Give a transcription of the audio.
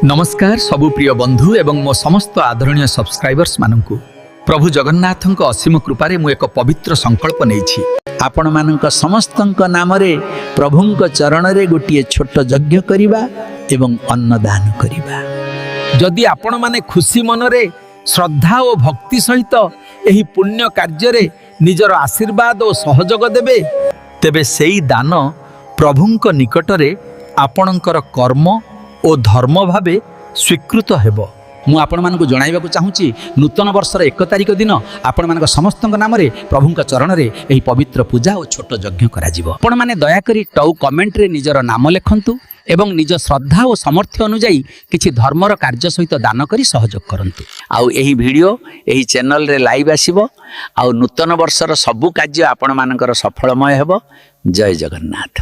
ନମସ୍କାର ସବୁ ପ୍ରିୟ ବନ୍ଧୁ ଏବଂ ମୋ ସମସ୍ତ ଆଦରଣୀୟ ସବସ୍କ୍ରାଇବର୍ସ ମାନଙ୍କୁ। ପ୍ରଭୁ ଜଗନ୍ନାଥଙ୍କ ଅସୀମ କୃପାରେ ମୁଁ ଏକ ପବିତ୍ର ସଂକଳ୍ପ ନେଇଛି। ଆପଣମାନଙ୍କ ସମସ୍ତଙ୍କ ନାମରେ ପ୍ରଭୁଙ୍କ ଚରଣରେ ଗୋଟିଏ ଛୋଟ ଯଜ୍ଞ କରିବା ଏବଂ ଅନ୍ନଦାନ କରିବା। ଯଦି ଆପଣମାନେ ଖୁସି ମନରେ ଶ୍ରଦ୍ଧା ଓ ଭକ୍ତି ସହିତ ଏହି ପୁଣ୍ୟ କାର୍ଯ୍ୟରେ ନିଜର ଆଶୀର୍ବାଦ ଓ ସହଯୋଗ ଦେବେ, ତେବେ ସେଇ ଦାନ ପ୍ରଭୁଙ୍କ ନିକଟରେ ଆପଣଙ୍କର କର୍ମ ଓ ଧର୍ମ ଭାବେ ସ୍ୱୀକୃତ ହେବ। ମୁଁ ଆପଣମାନଙ୍କୁ ଜଣାଇବାକୁ ଚାହୁଁଛି, ନୂତନ ବର୍ଷର 1 ତାରିଖ ଦିନ ଆପଣମାନଙ୍କ ସମସ୍ତଙ୍କ ନାମରେ ପ୍ରଭୁଙ୍କ ଚରଣରେ ଏହି ପବିତ୍ର ପୂଜା ଓ ଛୋଟ ଯଜ୍ଞ କରାଯିବ। ଆପଣମାନେ ଦୟାକରି ତଳେ କମେଣ୍ଟରେ ନିଜର ନାମ ଲେଖନ୍ତୁ ଏବଂ ନିଜ ଶ୍ରଦ୍ଧା ଓ ସାମର୍ଥ୍ୟ ଅନୁଯାୟୀ କିଛି ଧର୍ମର କାର୍ଯ୍ୟ ସହିତ ଦାନ କରି ସହଯୋଗ କରନ୍ତୁ। ଆଉ ଏହି ଭିଡ଼ିଓ ଏହି ଚ୍ୟାନେଲରେ ଲାଇଭ୍ ଆସିବ ଆଉ ନୂତନ ବର୍ଷର ସବୁ କାର୍ଯ୍ୟ ଆପଣମାନଙ୍କର ସଫଳମୟ ହେବ। ଜୟ ଜଗନ୍ନାଥ।